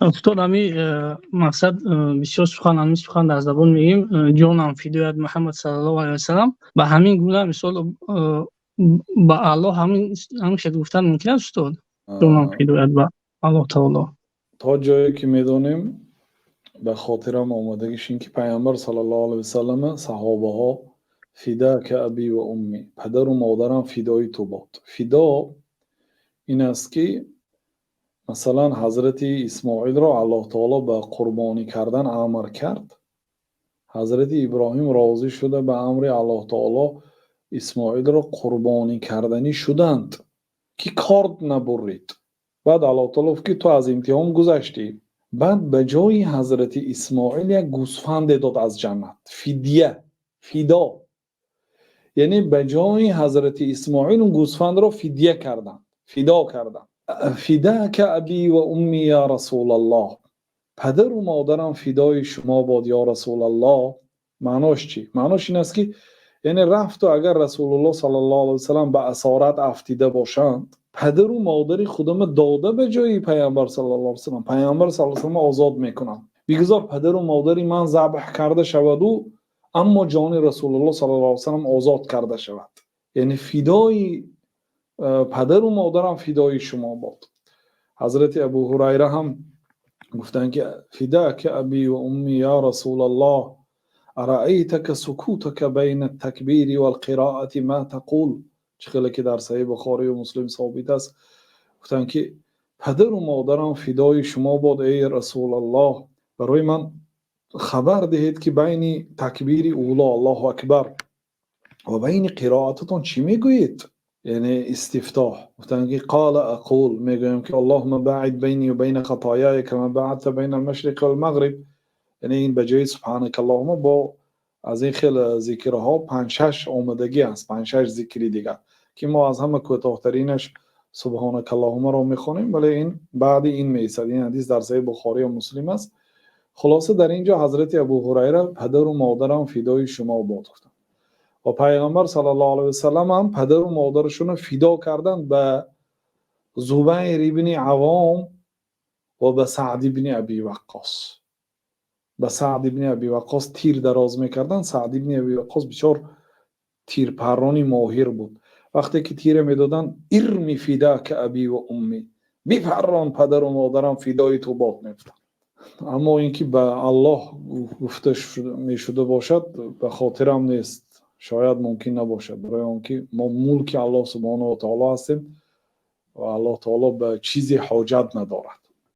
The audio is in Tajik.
Устод, ҳами мақсад бисёр сухан, ҳамин сухан дар забон мегӯем, ҷонам фидоят Муҳаммад саллаллоҳу алайҳи васаллам. Ба ҳамин гуна мисол ба Аллоҳ ҳамин хел гуфтан мумкин аст, устод? Ҷонам фидоят ба Аллоҳ таоло. То ҷое ки медонем, ба хотирам омадагиш ин ки Пайғамбар саллаллоҳу алайҳи васаллама саҳобаҳо "فداك أبي وأمي", падару модарам фидои ту бод. Фидо ин аст, ки масалан ҳазрати Исмоилро Аллоҳ таоло ба қурбонӣ кардан амр кард. Ҳазрати Иброҳим розӣ шуда, ба амри Аллоҳ таоло Исмоилро қурбонӣ карданӣ шуданд, ки корд набуррид. Баъд Аллоҳ таоло гуфт, ки ту аз имтиҳон гузаштӣ. Баъд ба ҷои ҳазрати Исмоил як гӯсфанде дод аз ҷаннат. Фидия, фидо, яъне ба ҷои ҳазрати Исмоил он гӯсфандро фидия карданд, фидо карданд. "فداك أبي وأمي يا رسول الله", падару модарам фидои шумо бод, ё Расулаллоҳ. Маънош чӣ? Маънош ин аст, ки яъне рафту агар Расулуллоҳ саллаллоҳу алайҳи васаллам ба асорат афтида бошанд, падару модари худама дода, ба ҷои Пайғамбар саллаллоҳу алайҳи васаллам, Пайғамбар саллаллоҳу алайҳи васаллам озод мекунам. Бигузор падару модари ман забҳ карда шаваду, аммо ҷони Расулуллоҳ саллаллоҳу алайҳи васаллам озод карда шавад. Яъне фидои падару модарам фидои шумо бод. Ҳазрати Абу Ҳурайра ҳам гуфтанд, ки "فداك أبي وأمي يا رسول الله، أرأيتك سكوتك بين التكبير والقراءة ما تقول?" Чӣ хеле ки дар Саҳиҳи Бухорию Муслим собит аст, гуфтанд, ки падару модарам фидои шумо бод, эй Расулаллоҳ, барои ман хабар диҳед, ки байни такбири уло, Аллоҳу акбар, ва байни қироататон чӣ мегӯед, яъне истифтоҳ. Гуфтанд, ки "قال أقول", мегӯям, ки "اللهم باعد بيني وبين خطاياي كما باعدت بين المشرق والمغرب". Яъне ин ба ҷои "سبحانك اللهم" бо аз ин хел зикрҳо панҷ-шаш омадагӣ аст, панҷ-шаш зикри дигар, ки мо аз ҳама кӯтоҳтаринаш "سبحانك اللهم" ро мехонем, вале ин баъди ин меистад. Ин ҳадис дар Саҳиҳи Бухорию Муслим аст. Хулоса, дар ин ҷо ҳазрати Абу Ҳурайра падару модарам фидои шумо бод гуфтанд ва Пайғамбар саллаллоҳу алайҳи васаллам ҳам падару модарашонро фидо карданд ба Зубайр ибни Авом ва ба Саъд ибни Аби Ваққос. Ба Саъд ибни Аби Ваққос тир дароз мекарданд. Саъд ибни Аби Ваққос бисёр тирпаррони моҳир буд. Вақте ки тира медоданд, "ارم فداك أبي وأمي", бипаррон, падару модарам фидои ту бод, мегуфтанд. Аммо ин ки ба Аллоҳ гуфта мешуда бошад, ба хотирам нест, шояд мумкин набошад, барои он ки мо мулки Аллоҳ субҳонаҳу ва таоло ҳастем ва Аллоҳ таоло ба чизе ҳоҷат надорад.